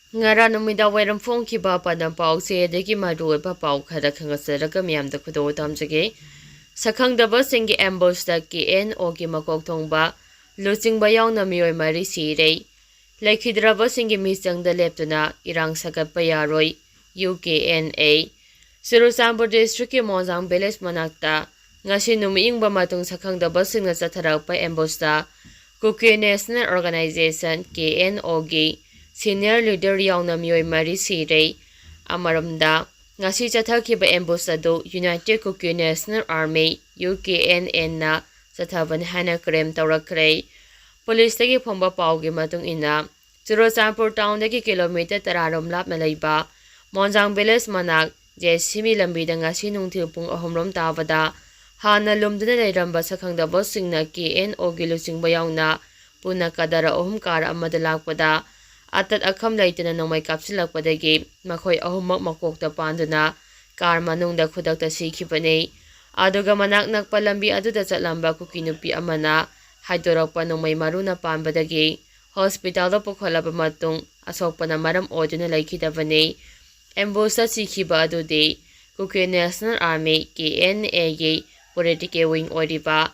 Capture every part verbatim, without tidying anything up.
ꯉꯔꯥꯡ ꯅꯨꯃꯤꯗꯥꯡ ꯋꯥꯏꯔꯝ ꯐꯣꯡꯈꯤꯕ ꯑꯄꯥꯅ ꯄꯥꯎꯆꯦꯗꯒꯤ ꯃꯔꯨꯑꯣꯏꯕ ꯄꯥꯎ ꯈꯔ ꯈꯪꯍꯟꯖꯔꯒ ꯃꯤꯌꯥꯝꯗ ꯈꯨꯗꯣꯜ ꯇꯝꯖꯒꯦ꯫ ꯁꯛꯈꯪꯗꯕꯁꯤꯡꯒꯤ ꯑꯦꯝꯕꯨꯁꯇ ꯀꯦ ꯑꯦꯟ ꯑꯣꯒꯤ ꯃꯀꯣꯛ ꯊꯣꯡꯕ ꯂꯨꯆꯤꯡꯕ ꯌꯥꯎꯅ ꯃꯤꯑꯣꯏ ꯃꯔꯤ ꯁꯤꯔꯦ꯫ ꯂꯩꯈꯤꯗ꯭ꯔꯕꯁꯤꯡꯒꯤ ꯃꯤꯆꯪꯗ ꯂꯦꯞꯇꯨꯅ ꯏꯔꯥꯡ ꯁꯥꯒꯠꯄ ꯌꯥꯔꯣꯏ, U K N A. Churachandpur ꯗꯤꯁꯇ꯭ꯔꯤꯛꯀꯤ ꯃꯣꯟꯖꯥꯡ ꯚꯤꯂꯦꯖ ꯃꯅꯥꯛꯇ ꯉꯁꯤ ꯅꯨꯃꯤꯠ ꯌꯨꯡꯕ ꯃꯇꯨꯡ ꯁꯛꯈꯪꯗꯕꯁꯤꯡꯅ ꯆꯠꯊꯔꯛꯄ ꯑꯦꯝꯕꯨꯁꯇ Kuki national organization, K N ꯑꯣꯒꯤ ꯁꯤꯅꯤꯌꯔ ꯂꯤꯗꯔ ꯌꯥꯎꯅ ꯃꯤꯑꯣꯏ ꯃꯔꯤ ꯁꯤꯔꯦ꯫ ꯑꯃꯔꯣꯝꯗ, ꯉꯁꯤ ꯆꯠꯊꯈꯤꯕ ꯑꯦꯝꯕꯨꯁ ꯑꯗꯨ united Kuki national army, U K N ꯑꯦꯅ ꯆꯠꯊꯕꯅꯤ ꯍꯥꯏꯅ ꯀ꯭ꯂꯦꯝ ꯇꯧꯔꯛꯈ꯭ꯔꯦ꯫ ꯄꯨꯂꯤꯁꯇꯒꯤ ꯐꯪꯕ ꯄꯥꯎꯒꯤ ꯃꯇꯨꯡ ꯏꯟꯅ, ꯆꯨꯔꯆꯥꯟꯄꯨꯔ ꯇꯥꯎꯟꯗꯒꯤ ꯀꯤꯂꯣꯃꯤꯇꯔ ꯇꯔꯥ ꯔꯣꯝ ꯂꯥꯞꯅ ꯂꯩꯕ ꯃꯣꯟꯖꯥꯡ ꯚꯤꯂꯦꯖ ꯃꯅꯥꯛ ꯖꯦ ꯁꯤ ꯕꯤ ꯂꯝꯕꯤꯗ ꯉꯁꯤ ꯅꯨꯡꯊꯤꯜ ꯄꯨꯡ ꯑꯍꯨꯝ ꯔꯣꯝ ꯇꯥꯕꯗ ꯍꯥꯟꯅ ꯂꯨꯝꯗꯨꯅ ꯂꯩꯔꯝꯕ ꯁꯛꯈꯪꯗꯕꯁꯤꯡꯅ ꯀꯦ ꯑꯦꯟ ꯑꯣꯒꯤ ꯂꯨꯆꯤꯡꯕ ꯌꯥꯎꯅ ꯄꯨꯟꯅ ꯀꯗꯔ ꯑꯍꯨꯝ ꯀꯥꯔ ꯑꯃꯗ ꯂꯥꯛꯄꯗ ꯑꯇꯠ ꯑꯈꯝ ꯂꯩꯇꯅ ꯅꯣꯡꯃꯩ ꯀꯥꯞꯁꯤꯜꯂꯛꯄꯗꯒꯤ ꯃꯈꯣꯏ ꯑꯍꯨꯝꯃꯛ ꯃꯀꯣꯛꯇ ꯄꯥꯟꯗꯨꯅ ꯀꯥꯔ ꯃꯅꯨꯡꯗ ꯈꯨꯗꯛꯇ ꯁꯤꯈꯤꯕꯅꯤ꯫ ꯑꯗꯨꯒ ꯃꯅꯥꯛ ꯅꯛꯄ ꯂꯝꯕꯤ ꯑꯗꯨꯗ ꯆꯠꯂꯝꯕ ꯀꯨꯀꯤ ꯅꯨꯄꯤ ꯑꯃꯅ ꯍꯥꯏꯗꯣꯔꯛꯄ ꯅꯣꯡꯃꯩ ꯃꯔꯨꯅ ꯄꯥꯟꯕꯗꯒꯤ ꯍꯣꯁꯄꯤꯇꯥꯜꯗ ꯄꯨꯈꯠꯂꯕ ꯃꯇꯨꯡ ꯑꯁꯣꯛꯄꯅ ꯃꯔꯝ ꯑꯣꯏꯗꯨꯅ ꯂꯩꯈꯤꯗꯕꯅꯤ꯫ ꯑꯦꯝꯕꯨꯁꯇ ꯁꯤꯈꯤꯕ ꯑꯗꯨꯗꯤ ꯀꯨꯀꯤ ꯅꯦꯁꯅꯦꯜ ꯑꯥꯔꯃꯤ, ꯀꯦ ꯑꯦꯟ ꯑꯦꯒꯤ ꯄꯣꯂꯤꯇꯤꯀꯦꯜ ꯋꯤꯡ ꯑꯣꯏꯔꯤꯕ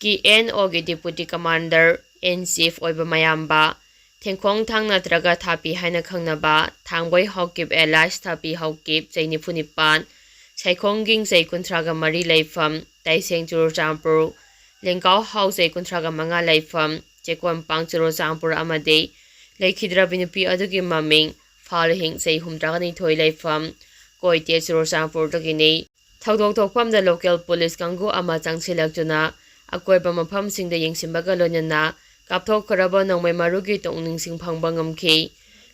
ꯀꯦ ꯑꯦꯟ ꯑꯣꯒꯤ ꯗꯤꯄꯨꯇꯤ ꯀꯃꯥꯟꯗꯔ ꯏꯟ ꯆꯤꯐ ꯑꯣꯏꯕ ꯃꯌꯥꯝꯕ ꯊꯦꯡꯈꯣꯡ ꯊꯥꯡ ꯅꯠꯇ꯭ꯔꯒ ꯊꯥꯄꯤ ꯍꯥꯏꯅ ꯈꯪꯅꯕ ꯊꯥꯡꯕꯣꯏ ꯍꯥꯎꯀꯤꯞ ꯑꯦꯂꯥꯏꯁ ꯊꯥꯄꯤ ꯍꯥꯎꯀꯤꯞ, ꯆꯍꯤ ꯅꯤꯐꯨ ꯅꯤꯄꯥꯟ, ꯁꯥꯏꯈꯣꯡꯒꯤꯡ, ꯆꯍꯤ ꯀꯨꯟꯊ꯭ꯔꯥꯒ ꯃꯔꯤ, ꯂꯩꯐꯝ ꯇꯥꯏꯁꯦꯡ ꯆꯨꯔꯆꯥꯟꯄꯨꯔ, ꯂꯦꯡꯀꯥꯎ ꯍꯥꯎ, ꯆꯍꯤ ꯀꯨꯟꯊ꯭ꯔꯥꯒ ꯃꯉꯥ, ꯂꯩꯐꯝ ꯆꯦꯀꯣꯟꯄꯥꯡ ꯆꯨꯔꯆꯥꯟꯄꯨꯔ ꯑꯃꯗꯤ ꯂꯩꯈꯤꯗ꯭ꯔꯕꯤ ꯅꯨꯄꯤ ꯑꯗꯨꯒꯤ ꯃꯃꯤꯡ ꯐꯥꯜꯍꯤꯡ, ꯆꯍꯤ ꯍꯨꯝꯗ꯭ꯔꯥꯒ ꯅꯤꯊꯣꯏ, ꯂꯩꯐꯝ ꯀꯣꯏꯇꯦ ꯆꯨꯔꯆꯥꯟꯄꯨꯔꯗꯒꯤꯅꯤ꯫ ꯊꯧꯗꯣꯛ ꯊꯣꯛꯐꯝꯗ ꯂꯣꯀꯦꯜ ꯄꯨꯂꯤꯁ ꯀꯥꯡꯕꯨ ꯑꯃ ꯆꯪꯁꯤꯜꯂꯛꯇꯨꯅ ꯑꯀꯣꯏꯕ ꯃꯐꯝꯁꯤꯡꯗ ꯌꯦꯡꯁꯤꯟꯕꯒ ꯂꯣꯏꯅꯅ ꯀꯥꯞꯊꯣꯛꯈ꯭ꯔꯕ ꯅꯣꯡꯃꯩ ꯃꯔꯨꯒꯤ ꯇꯣꯛ ꯅꯤꯡꯁꯤꯡ ꯐꯪꯕ ꯉꯝꯈꯤ꯫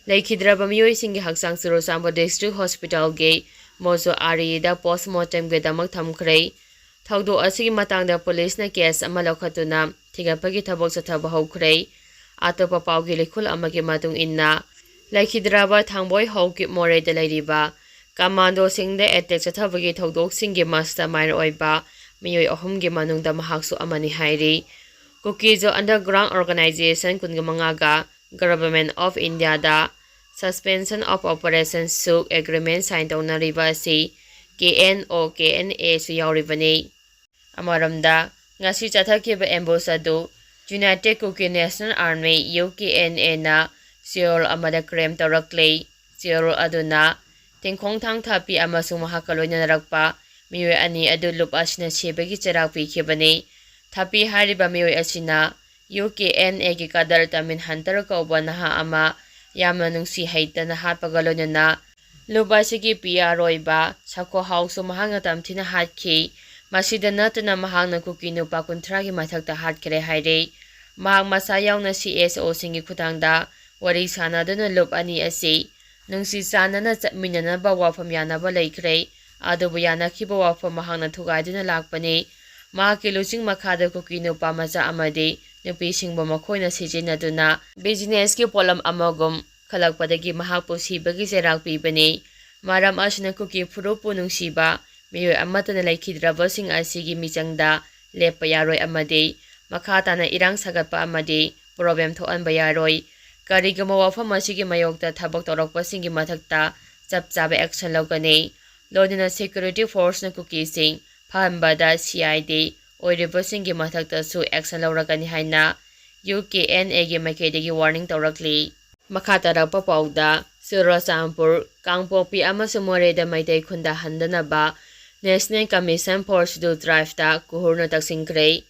ꯂꯩꯈꯤꯗ꯭ꯔꯕ ꯃꯤꯑꯣꯏꯁꯤꯡꯒꯤ ꯍꯛꯆꯥꯡ ꯆꯨꯔꯆꯥꯟꯄꯨꯔ ꯗꯤꯁꯇ꯭ꯔꯤꯛ ꯍꯣꯁꯄꯤꯇꯥꯜꯒꯤ ꯃꯣꯔꯆꯨꯑꯥꯔꯤꯗ ꯄꯣꯁꯃꯣꯔꯇꯦꯝꯒꯤꯗꯃꯛ ꯊꯝꯈ꯭ꯔꯦ꯫ ꯊꯧꯗꯣꯛ ꯑꯁꯤꯒꯤ ꯃꯇꯥꯡꯗ ꯄꯨꯂꯤꯁꯅ ꯀꯦꯁ ꯑꯃ ꯂꯧꯈꯠꯇꯨꯅ ꯊꯤꯒꯠꯄꯒꯤ ꯊꯕꯛ ꯆꯠꯊꯕ ꯍꯧꯈ꯭ꯔꯦ꯫ ꯑꯇꯣꯞꯄ ꯄꯥꯎꯒꯤ ꯂꯩꯈꯨꯜ ꯑꯃꯒꯤ ꯃꯇꯨꯡ ꯏꯟꯅ, ꯂꯩꯈꯤꯗ꯭ꯔꯕ ꯊꯥꯡꯕꯣꯏ ꯍꯥꯎꯀꯤꯞ ꯃꯣꯔꯦꯗ ꯂꯩꯔꯤꯕ ꯀꯃꯥꯟꯗꯣꯁꯤꯡꯗ ꯑꯦꯇꯦꯛ ꯆꯠꯊꯕꯒꯤ ꯊꯧꯗꯣꯛꯁꯤꯡꯒꯤ ꯃꯥꯁꯇꯔ ꯃꯥꯏꯟ ꯑꯣꯏꯕ ꯃꯤꯑꯣꯏ ꯑꯍꯨꯝꯒꯤ ꯃꯅꯨꯡꯗ ꯃꯍꯥꯛꯁꯨ ꯑꯃꯅꯤ ꯍꯥꯏꯔꯤ꯫ ꯀꯨꯀꯤꯖꯣ ꯑꯟꯗꯔꯒ꯭ꯔꯥꯎꯟ ꯑꯣꯔꯒꯅꯥꯏꯖꯦꯁꯟ ꯀꯨꯟꯒ ꯃꯉꯥꯒ ꯒꯚꯔꯟꯃꯦꯟꯠ ꯑꯣꯐ ꯏꯟꯗꯤꯌꯥꯗ Suspension of Operation ꯁꯨꯛ Agreement sign ꯇꯧꯅꯔꯤꯕ ꯑꯁꯤ K N O, K N A ꯁꯨ ꯌꯥꯎꯔꯤꯕꯅꯤ꯫ ꯑꯃꯔꯣꯝꯗ, ꯉꯁꯤ ꯆꯠꯊꯈꯤꯕ ambush ꯑꯗꯨ United Kuki National Army, U K N A ꯅ ꯆꯌꯣꯜ ꯑꯃꯗ claim ꯇꯧꯔꯛꯂꯤ꯫ ꯆꯌꯣꯜ ꯑꯗꯨꯅ ꯇꯤꯡꯈꯣꯡ ꯊꯥꯡ ꯊꯥꯄꯤ ꯑꯃꯁꯨꯡ ꯃꯍꯥꯛꯀ ꯂꯣꯏꯅꯔꯛꯄ ꯃꯤꯑꯣꯏ ꯑꯅꯤ ꯑꯗꯨ ꯂꯨꯞ ꯑꯁꯤꯅ ꯁꯤꯕꯒꯤ ꯆꯩꯔꯥꯛ ꯄꯤꯈꯤꯕꯅꯤ꯫ ꯊꯥꯄꯤ ꯍꯥꯏꯔꯤꯕ ꯃꯤꯑꯣꯏ ꯑꯁꯤꯅ U K N A ꯒꯤ cadre ꯇꯃꯤꯟ ꯍꯟꯇꯔ ꯀꯧꯕ ꯅꯍꯥ ꯑꯃ ꯌꯥꯝꯅ ꯅꯨꯡꯁꯤ ꯍꯩꯇꯅ ꯍꯥꯠꯄꯒ ꯂꯣꯏꯅꯅ ꯂꯨꯞ ꯑꯁꯤꯒꯤ P R ꯑꯣꯏꯕ ꯁꯈꯣ ꯍꯥꯎꯁꯨ ꯃꯍꯥꯛꯅ ꯇꯝꯊꯤꯅ ꯍꯥꯠꯈꯤ꯫ ꯃꯁꯤꯗ ꯅꯠꯇꯅ ꯃꯍꯥꯛꯅ ꯀꯨꯀꯤ ꯅꯨꯄꯥ ꯀꯨꯟꯊ꯭ꯔꯥꯒꯤ ꯃꯊꯛꯇ ꯍꯥꯠꯈ꯭ꯔꯦ ꯍꯥꯏꯔꯤ꯫ ꯃꯍꯥꯛ ꯃꯁꯥ ꯌꯥꯎꯅ C S O ꯁꯤꯡꯒꯤ ꯈꯨꯠꯊꯥꯡꯗ ꯋꯥꯔꯤ ꯁꯥꯅꯗꯨꯅ ꯂꯨꯞ ꯑꯅꯤ ꯑꯁꯤ ꯅꯨꯡꯁꯤ ꯆꯥꯟꯅꯅ ꯆꯠꯃꯤꯟꯅꯅꯕ ꯋꯥꯐꯝ ꯌꯥꯅꯕ ꯂꯩꯈ꯭ꯔꯦ꯫ ꯑꯗꯨꯕꯨ ꯌꯥꯅꯈꯤꯕ ꯋꯥꯐꯝ ꯃꯍꯥꯛꯅ ꯊꯨꯒꯥꯏꯗꯨꯅ ꯂꯥꯛꯄꯅꯤ꯫ ꯃꯍꯥꯛꯀꯤ ꯂꯨꯆꯤꯡ ꯃꯈꯥꯗ ꯀꯨꯀꯤ ꯅꯨꯄꯥ ꯃꯆꯥ ꯑꯃꯗꯤ ꯅꯨꯄꯤꯁꯤꯡꯕꯨ ꯃꯈꯣꯏꯅ ꯁꯤꯖꯤꯟꯅꯗꯨꯅ business ꯀꯤ ꯄꯣꯠꯂꯝ ꯑꯃꯒꯨꯝ ꯈꯜꯂꯛꯄꯗꯒꯤ ꯃꯍꯥꯛꯄꯨ ꯁꯤꯕꯒꯤ ꯆꯩꯔꯥꯛ ꯄꯤꯕꯅꯤ꯫ ꯃꯔꯝ ꯑꯁꯤꯅ ꯀꯨꯀꯤ ꯐꯨꯔꯨꯞꯄꯨ ꯅꯨꯡꯁꯤꯕ ꯃꯤꯑꯣꯏ ꯑꯃꯠꯇꯅ ꯂꯩꯈꯤꯗ꯭ꯔꯕꯁꯤꯡ ꯑꯁꯤꯒꯤ ꯃꯤꯆꯪꯗ ꯂꯦꯞꯄ ꯌꯥꯔꯣꯏ ꯑꯃꯗꯤ ꯃꯈꯥ ꯇꯥꯅ ꯏꯔꯥꯡ ꯁꯥꯒꯠꯄ ꯑꯃꯗꯤ problem ꯊꯣꯛꯍꯟꯕ ꯌꯥꯔꯣꯏ꯫ ꯀꯔꯤꯒꯨꯝꯕ ꯋꯥꯐꯝ ꯑꯁꯤꯒꯤ ꯃꯥꯌꯣꯛꯇ ꯊꯕꯛ ꯇꯧꯔꯛꯄꯁꯤꯡꯒꯤ ꯃꯊꯛꯇ ꯆꯞ ꯆꯥꯕ action ꯂꯧꯒꯅꯤ꯫ ꯂꯣꯏꯅꯅ security force ꯅ ꯀꯨꯀꯤꯁꯤꯡ ꯐꯍꯟꯕꯗ C I D ꯑꯣꯏꯔꯤꯕꯁꯤꯡꯒꯤ ꯃꯊꯛꯇꯁꯨ action ꯂꯧꯔꯒꯅꯤ ꯍꯥꯏꯅ U K N A ꯒꯤ ꯃꯥꯏꯀꯩꯗꯒꯤ warning ꯇꯧꯔꯛꯂꯤ꯫ ꯃꯈꯥ ꯇꯥꯔꯛꯄ ꯄꯥꯎꯗ, ꯆꯨꯔꯆꯥꯟꯄꯨꯔ, ꯀꯥꯡꯄꯣꯛꯄꯤ ꯑꯃꯁꯨꯡ ꯃꯣꯔꯦꯗ Meitei ꯈꯨꯟꯗꯥꯍꯟꯗꯅꯕ National Commission for Scheduled Tribe ꯇ ꯀꯨꯍꯨꯔꯅ ꯇꯛꯁꯤꯟꯈ꯭ꯔꯦ꯫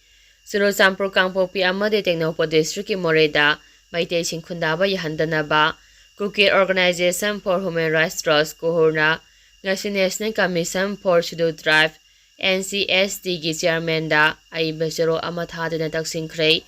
ꯆꯨꯔꯆꯥꯟꯄꯨꯔ, ꯀꯥꯡꯄꯣꯛꯄꯤ ꯑꯃꯗꯤ ꯇꯦꯡꯅꯧꯄꯜ district ꯀꯤ ꯃꯣꯔꯦꯗ ꯃꯩꯇꯩꯁꯤꯡ ꯈꯨꯟꯗꯥꯕ ꯌꯥꯍꯟꯗꯅꯕ Kuki Organisation for Human Rights, ꯀꯨꯍꯨꯔꯅ ꯉꯁꯤ National Commission for Scheduled Tribe, N C S T ꯒꯤ chairman ꯗ ꯑꯏꯕ ꯆꯦꯔꯣꯜ ꯑꯃ ꯊꯥꯗꯨꯅ ꯇꯛꯁꯤꯟꯈ꯭ꯔꯦ꯫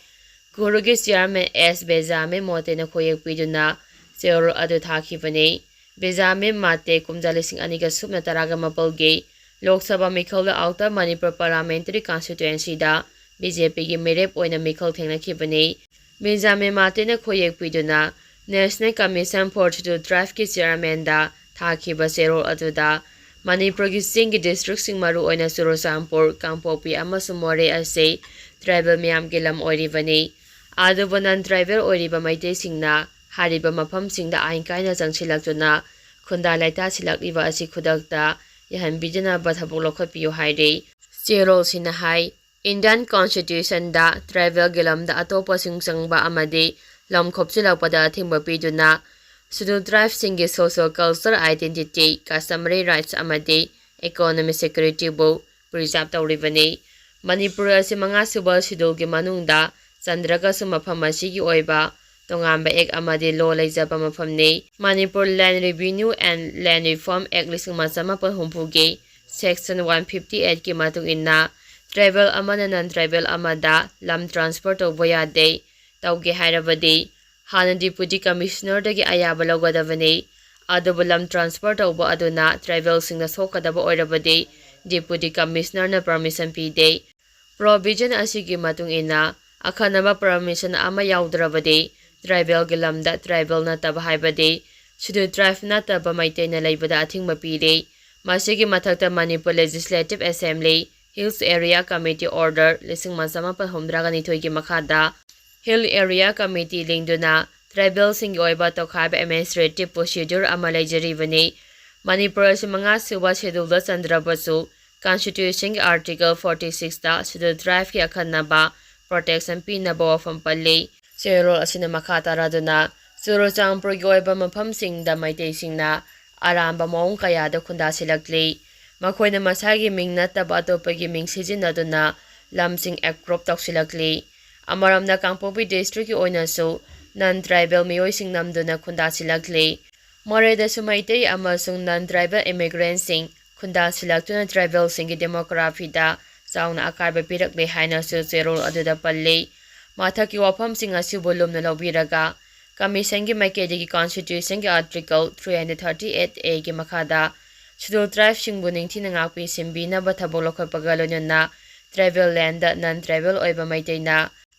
ꯀꯨꯍꯨꯔꯒꯤ chairman S ꯕꯦꯟꯖꯥꯃꯤꯟ ꯃꯣꯇꯦꯅ ꯈꯣꯏꯌꯦꯛ ꯄꯤꯗꯨꯅ ꯆꯦꯔꯣꯜ ꯑꯗꯨ ꯊꯥꯈꯤꯕꯅꯤ꯫ ꯕꯦꯟꯖꯥꯃꯤꯟ ꯃꯣꯇꯦ ꯀꯨꯝꯖꯥ ꯂꯤꯁꯤꯡ ꯑꯅꯤꯒ ꯁꯨꯞꯅ ꯇꯔꯥꯒ ꯃꯥꯄꯜꯒꯤ Lok Sabha ꯃꯤꯈꯜꯗ Outer Manipur Parliamentary Constituency ꯗ B J P ꯒꯤ ꯃꯤꯔꯦꯞ ꯑꯣꯏꯅ ꯃꯤꯈꯜ ꯊꯦꯡꯅꯈꯤꯕꯅꯤ꯫ ꯕꯦꯟꯖꯥꯃꯤꯟ ꯃꯣꯇꯦꯅ ꯈꯣꯏꯌꯦꯛ ꯄꯤꯗꯨꯅ National Commission for Scheduled Tribe ꯀꯤ chairman ꯗ ꯊꯥꯈꯤꯕ ꯆꯦꯔꯣꯜ ꯑꯗꯨꯗ ꯃꯅꯤꯄꯨꯔꯒꯤ ꯆꯤꯡꯒꯤ district ꯁꯤꯡ, ꯃꯔꯨꯑꯣꯏꯅ ꯆꯨꯔꯆꯥꯟꯄꯨꯔ, ꯀꯥꯡꯄꯣꯛꯄꯤ ꯑꯃꯁꯨꯡ ꯃꯣꯔꯦ ꯑꯁꯤ tribal ꯃꯤꯌꯥꯝꯒꯤ ꯂꯝ ꯑꯣꯏꯔꯤꯕꯅꯤ꯫ ꯑꯗꯨꯕꯨ non tribal ꯑꯣꯏꯔꯤꯕ ꯃꯩꯇꯩꯁꯤꯡꯅ ꯍꯥꯏꯔꯤꯕ ꯃꯐꯝꯁꯤꯡꯗ ꯑꯥꯏꯟ ꯀꯥꯏꯅ ꯆꯪꯁꯤꯜꯂꯛꯇꯨꯅ ꯈꯨꯟꯗꯥ ꯂꯩꯇꯥꯁꯤꯜꯂꯛꯂꯤꯕ ꯑꯁꯤ ꯈꯨꯗꯛꯇ ꯌꯥꯍꯟꯕꯤꯗꯅꯕ ꯊꯕꯛ ꯂꯧꯈꯠꯄꯤꯌꯨ ꯍꯥꯏꯔꯤ꯫ ꯆꯦꯔꯣꯜꯁꯤꯅ ꯍꯥꯏ, Indian Constitutionꯗ tribal ꯒꯤ ꯂꯝꯗ ꯑꯇꯣꯞꯄꯁꯤꯡ ꯆꯪꯕ ꯑꯃꯗꯤ ꯂꯝ ꯈꯣꯞꯆꯤꯜꯂꯛꯄꯗ ꯑꯊꯤꯡꯕ ꯄꯤꯗꯨꯅ Scheduled Tribeꯁꯤꯡꯒꯤ social, cultural identity, customary rights ꯑꯃꯗꯤ economic securityꯕꯨ preserve ꯇꯧꯔꯤꯕꯅꯤ꯫ ꯃꯅꯤꯄꯨꯔ ꯑꯁꯤ ꯃꯉꯥꯁꯨꯕ scheduleꯒꯤ ꯃꯅꯨꯡꯗ ꯆꯟꯗ꯭ꯔꯒꯁꯨ ꯃꯐꯝ ꯑꯁꯤꯒꯤ ꯑꯣꯏꯕ ꯇꯣꯉꯥꯟꯕ act ꯑꯃꯗꯤ law ꯂꯩꯖꯕ ꯃꯐꯝꯅꯤ꯫ Manipur Land Revenue and Land Reform Act ꯂꯤꯁꯤꯡ ꯑꯃ ꯆꯃꯥꯄꯜ ꯍꯨꯝꯐꯨꯒꯤ section one fifty eight ꯀꯤ ꯃꯇꯨꯡ ꯏꯟꯅ tribal ꯑꯃꯅ non tribal ꯑꯃꯗ ꯂꯝ transfer ꯇꯧꯕ ꯌꯥꯗꯦ꯫ ꯇꯧꯒꯦ ꯍꯥꯏꯔꯕꯗꯤ ꯍꯥꯟꯅ Deputy Commissionerꯗꯒꯤ ꯑꯌꯥꯕ ꯂꯧꯒꯗꯕꯅꯤ꯫ ꯑꯗꯨꯕꯨ ꯂꯝ transfer ꯇꯧꯕ ꯑꯗꯨꯅ tribalꯁꯤꯡꯅ ꯁꯣꯛꯀꯗꯕ ꯑꯣꯏꯔꯕꯗꯤ Deputy Commissionerꯅ permission ꯄꯤꯗꯦ꯫ Provision ꯑꯁꯤꯒꯤ ꯃꯇꯨꯡ ꯏꯟꯅ ꯑꯈꯟꯅꯕ permission ꯑꯃ ꯌꯥꯎꯗ꯭ꯔꯕꯗꯤ tribalꯒꯤ ꯂꯝꯗ tribal ꯅꯠꯇꯕ ꯍꯥꯏꯕꯗꯤ Scheduled Tribe ꯅꯠꯇꯕ ꯃꯩꯇꯩꯅ ꯂꯩꯕꯗ ꯑꯊꯤꯡꯕ ꯄꯤꯔꯤ꯫ ꯃꯁꯤꯒꯤ ꯃꯊꯛꯇ Manipur Legislative Assembly Hills Area Committee Order ꯂꯤꯁꯤꯡ ꯑꯃ ꯆꯃꯥꯄꯜ ꯍꯨꯝꯗ꯭ꯔꯥꯒ ꯅꯤꯊꯣꯏꯒꯤ ꯃꯈꯥꯗ Hill Area Committee ꯂꯤꯡꯗꯨꯅ tribalꯁꯤꯡꯒꯤ ꯑꯣꯏꯕ ꯇꯣꯈꯥꯏꯕ administrative procedure ꯑꯃ ꯂꯩꯖꯔꯤꯕꯅꯤ꯫ ꯃꯅꯤꯄꯨꯔ ꯑꯁꯤ ꯃꯉꯥꯁꯨꯕ scheduleꯗ ꯆꯟꯗ꯭ꯔꯕꯁꯨ Constitutionꯒꯤ Article forty sixꯇ Scheduled Tribeꯀꯤ ꯑꯈꯟꯅꯕ protection ꯄꯤꯅꯕ ꯋꯥꯐꯝ ꯄꯜꯂꯤ꯫ ꯆꯦꯔꯣꯜ ꯑꯁꯤꯅ ꯃꯈꯥ ꯇꯥꯔꯗꯨꯅ ꯆꯨꯔꯆꯥꯟꯄꯨꯔꯒꯤ ꯑꯣꯏꯕ ꯃꯐꯝꯁꯤꯡꯗ ꯃꯩꯇꯩꯁꯤꯡꯅ ꯑꯔꯥꯟꯕ ꯃꯑꯣꯡ ꯀꯌꯥꯗ ꯈꯨꯟꯗꯥꯁꯤꯜꯂꯛꯂꯤ꯫ ꯃꯈꯣꯏꯅ ꯃꯁꯥꯒꯤ ꯃꯤꯡ ꯅꯠꯇꯕ ꯑꯇꯣꯞꯄꯒꯤ ꯃꯤꯡ ꯁꯤꯖꯤꯟꯅꯗꯨꯅ ꯂꯝꯁꯤꯡ approve ꯇꯧꯁꯤꯜꯂꯛꯂꯤ꯫ ꯑꯃꯔꯣꯝꯗ ꯀꯥꯡꯄꯣꯛꯄꯤ districtꯀꯤ ꯑꯣꯏꯅꯁꯨ non tribal ꯃꯤꯑꯣꯏꯁꯤꯡ ꯅꯝꯗꯨꯅ ꯈꯨꯟꯗꯥꯁꯤꯜꯂꯛꯂꯤ꯫ ꯃꯣꯔꯦꯗꯁꯨ ꯃꯩꯇꯩ ꯑꯃꯁꯨꯡ non tribal immigrantꯁꯤꯡ ꯈꯨꯟꯗꯥꯁꯤꯜꯂꯛꯇꯨꯅ tribalꯁꯤꯡꯒꯤ demographyꯗ ꯆꯥꯎꯅ ꯑꯀꯥꯏꯕ ꯄꯤꯔꯛꯂꯦ ꯍꯥꯏꯅꯁꯨ ꯆꯦꯔꯣꯜ ꯑꯗꯨꯗ ꯄꯜꯂꯤ꯫ ꯃꯊꯛꯀꯤ ꯋꯥꯐꯝꯁꯤꯡ ꯑꯁꯤꯕꯨ ꯂꯨꯝꯅ ꯂꯧꯕꯤꯔꯒ Commissionꯒꯤ ꯃꯥꯏꯀꯩꯗꯒꯤ Constitutionꯒꯤ Article three hundred thirty eight Aꯒꯤ ꯃꯈꯥꯗ Scheduled Tribeꯁꯤꯡꯕꯨ ꯅꯤꯡꯊꯤꯅ ꯉꯥꯛꯄꯤ ꯁꯦꯟꯕꯤꯅꯕ ꯊꯕꯛ ꯂꯧꯈꯠꯄꯒ ꯂꯣꯏꯅꯅ tribal landꯗ non tribal ꯑꯣꯏꯕ ꯃꯩꯇꯩꯅ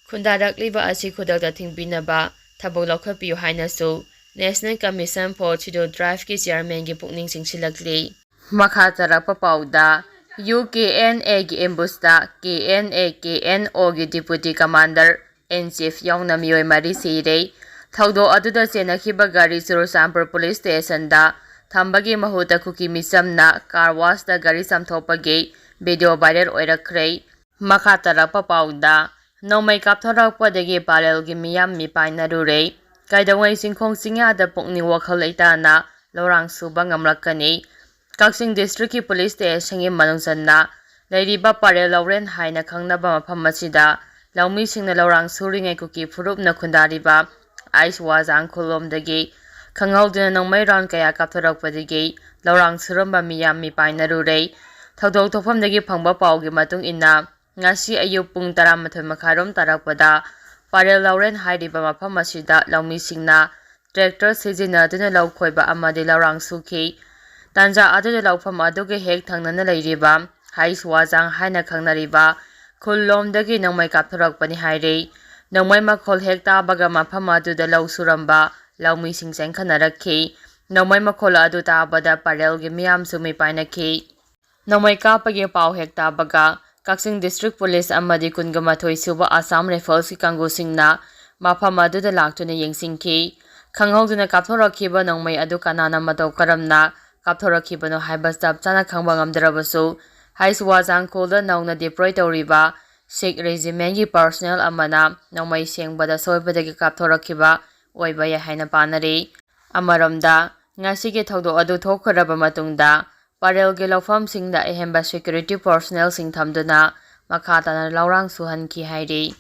ꯈꯨꯟꯗꯥꯔꯛꯂꯤꯕ ꯑꯁꯤ ꯈꯨꯗꯛꯇ ꯊꯤꯡꯕꯤꯅꯕ ꯊꯕꯛ ꯂꯧꯈꯠꯄꯤꯌꯨ ꯍꯥꯏꯅꯁꯨ National Commission for Scheduled Tribeꯀꯤ chairmanꯒꯤ ꯄꯨꯛꯅꯤꯡ ꯆꯤꯡꯁꯤꯜꯂꯛꯂꯤ꯫ ꯃꯈꯥ ꯇꯥꯔꯛꯄ ꯄꯥꯎꯗ, UKNAꯒꯤ ambushtꯗ KNA, KNOꯒꯤ deputy commander in chief ꯌꯥꯎꯅ ꯃꯤꯑꯣꯏ ꯃꯔꯤ ꯁꯤꯔꯦ꯫ ꯊꯧꯗꯣꯛ ꯑꯗꯨꯗ ꯆꯦꯟꯅꯈꯤꯕ ꯒꯥꯔꯤ ꯆꯨꯔꯆꯥꯟꯄꯨꯔ ꯄꯨꯂꯤꯁ ꯁ꯭ꯇꯦꯁꯟꯗ ꯊꯝꯕꯒꯤ ꯃꯍꯨꯠꯇ ꯀꯨꯀꯤ ꯃꯤꯆꯝꯅ ꯀꯥꯔ ꯋꯥꯁꯇ ꯒꯥꯔꯤ ꯆꯥꯝꯊꯣꯛꯄꯒꯤ ꯚꯤꯗꯤꯑꯣ ꯚꯥꯏꯔꯦꯜ ꯑꯣꯏꯔꯛꯈ꯭ꯔꯦ꯫ ꯃꯈꯥ ꯇꯥꯔꯛꯄ ꯄꯥꯎꯗ, ꯅꯣꯡꯃꯩ ꯀꯥꯞꯊꯣꯔꯛꯄꯗꯒꯤ ꯄꯥꯔꯦꯜꯒꯤ ꯃꯤꯌꯥꯝ ꯃꯤꯄꯥꯏꯅꯔꯨꯔꯦ꯫ ꯀꯩꯗꯧꯉꯩ ꯆꯤꯡꯈꯣꯡ ꯆꯤꯡꯌꯥꯗ ꯄꯨꯛꯅꯤꯡ ꯋꯥꯈꯜ ꯂꯩꯇꯥꯅ ꯂꯧꯔꯥꯡ ꯁꯨꯕ ꯉꯝꯂꯛꯀꯅꯤ? ꯀꯛꯆꯤꯡ ꯗꯤꯁꯇ꯭ꯔꯤꯛꯀꯤ ꯄꯨꯂꯤꯁ ꯁ꯭ꯇꯦꯁꯟꯒꯤ ꯃꯅꯨꯡ ꯆꯟꯅ ꯂꯩꯔꯤꯕ ꯄꯥꯔꯦꯜ ꯂꯧꯔꯦꯟ ꯍꯥꯏꯅ ꯈꯪꯅꯕ ꯃꯐꯝ ꯑꯁꯤꯗ ꯂꯧꯃꯤꯁꯤꯡꯅ ꯂꯧꯔꯥꯡ ꯁꯨꯔꯤꯉꯩ ꯀꯨꯀꯤ ꯐꯨꯔꯨꯞꯅ ꯈꯨꯟꯗꯥꯔꯤꯕ ꯑꯥꯏꯁ ꯋꯥꯖꯥꯡ ꯈꯨꯜꯂꯣꯝꯗꯒꯤ ꯈꯪꯍꯧꯗꯅ ꯅꯣꯡꯃꯩ ꯔꯥꯎꯟ ꯀꯌꯥ ꯀꯥꯞꯊꯣꯔꯛꯄꯗꯒꯤ ꯂꯧꯔꯥꯡ ꯁꯨꯔꯝꯕ ꯃꯤꯌꯥꯝ ꯃꯤꯄꯥꯏꯅꯔꯨꯔꯦ꯫ ꯊꯧꯗꯣꯛ ꯊꯣꯛꯐꯝꯗꯒꯤ ꯐꯪꯕ ꯄꯥꯎꯒꯤ ꯃꯇꯨꯡ ꯏꯟꯅ, ꯉꯁꯤ ꯑꯌꯨꯛ ꯄꯨꯡ ꯇꯔꯥꯃꯥꯊꯣꯏ ꯃꯈꯥꯏꯔꯣꯝ ꯇꯥꯔꯛꯄꯗ ꯄꯥꯔꯦꯜ ꯂꯧꯔꯦꯟ ꯍꯥꯏꯔꯤꯕ ꯃꯐꯝ ꯑꯁꯤꯗ ꯂꯧꯃꯤꯁꯤꯡꯅ ꯇ꯭ꯔꯦꯛꯇꯔ ꯁꯤꯖꯤꯟꯅꯗꯨꯅ ꯂꯧ ꯈꯣꯏꯕ ꯑꯃꯗꯤ ꯂꯧꯔꯥꯡ ꯁꯨꯈꯤ꯫ ꯇꯥꯟꯖꯥ ꯑꯗꯨꯗ ꯂꯧꯐꯝ ꯑꯗꯨꯒꯤ ꯍꯦꯛ ꯊꯪꯅꯅ ꯂꯩꯔꯤꯕ ꯍꯩꯁ ꯋꯥꯖꯥꯡ ꯍꯥꯏꯅ ꯈꯪꯅꯔꯤꯕ ꯈꯨꯜ ꯂꯣꯝꯗꯒꯤ ꯅꯣꯡꯃꯩ ꯀꯥꯞꯊꯣꯔꯛꯄꯅꯤ ꯍꯥꯏꯔꯤ꯫ ꯅꯣꯡꯃꯩ ꯃꯈꯣꯜ ꯍꯦꯛ ꯇꯥꯕꯒ ꯃꯐꯝ ꯑꯗꯨꯗ ꯂꯧ ꯁꯨꯔꯝꯕ ꯂꯧꯃꯤꯁꯤꯡ ꯆꯦꯟꯈꯠꯅꯔꯛꯈꯤ꯫ ꯅꯣꯡꯃꯩ ꯃꯈꯣꯜ ꯑꯗꯨ ꯇꯥꯕꯗ ꯄꯥꯔꯦꯜꯒꯤ ꯃꯤꯌꯥꯝꯁꯨ ꯃꯤꯄꯥꯏꯅꯈꯤ꯫ ꯅꯣꯡꯃꯩ ꯀꯥꯞꯄꯒꯤ ꯄꯥꯎ ꯍꯦꯛ ꯇꯥꯕꯒ ꯀꯛꯆꯤꯡ ꯗꯤꯁꯇ꯭ꯔꯤꯛ ꯄꯨꯂꯤꯁ ꯑꯃꯗꯤ ꯀꯨꯟꯒ ꯃꯥꯊꯣꯏ ꯁꯨꯕ ꯑꯁꯥꯝ ꯔꯥꯏꯐꯜꯁꯀꯤ ꯀꯥꯡꯕꯨꯁꯤꯡꯅ ꯃꯐꯝ ꯑꯗꯨꯗ ꯂꯥꯛꯇꯨꯅ ꯌꯦꯡꯁꯤꯟꯈꯤ꯫ ꯈꯪꯍꯧꯗꯅ ꯀꯥꯞꯊꯣꯔꯛꯈꯤꯕ ꯅꯣꯡꯃꯩ ꯑꯗꯨ ꯀꯅꯥꯅ ꯃꯇꯧ ꯀꯔꯝꯅ ꯀꯥꯞꯊꯣꯔꯛꯈꯤꯕꯅꯣ ꯍꯥꯏꯕ ꯆꯞ ꯆꯥꯅ ꯈꯪꯕ ꯉꯝꯗ꯭ꯔꯕꯁꯨ, ꯍꯩꯁ ꯋꯥꯖꯥꯡ ꯈꯨꯜꯗ ꯅꯧꯅ ꯗꯤꯄ꯭ꯂꯣꯏ ꯇꯧꯔꯤꯕ ꯁꯤꯈ ꯔꯦꯖꯤꯃꯦꯟꯒꯤ ꯄꯔꯁꯣꯅꯦꯜ ꯑꯃꯅ ꯅꯣꯡꯃꯩ ꯁꯦꯡꯕꯗ ꯁꯣꯏꯕꯗꯒꯤ ꯀꯥꯞꯊꯣꯔꯛꯈꯤꯕ ꯑꯣꯏꯕ ꯌꯥꯏ ꯍꯥꯏꯅ ꯄꯥꯅꯔꯤ꯫ ꯑꯃꯔꯣꯝꯗ, ꯉꯁꯤꯒꯤ ꯊꯧꯗꯣꯛ ꯑꯗꯨ ꯊꯣꯛꯈ꯭ꯔꯕ ꯃꯇꯨꯡꯗ ꯄꯥꯔꯦꯜꯒꯤ ꯂꯧꯐꯝꯁꯤꯡꯗ ꯑꯍꯦꯟꯕ ꯁꯦꯀ꯭ꯌꯨꯔꯤꯇꯤ ꯄꯔꯁꯣꯅꯦꯜꯁꯤꯡ ꯊꯝꯗꯨꯅ ꯃꯈꯥ ꯇꯥꯅ ꯂꯧꯔꯥꯡ ꯁꯨꯍꯟꯈꯤ ꯍꯥꯏꯔꯤ꯫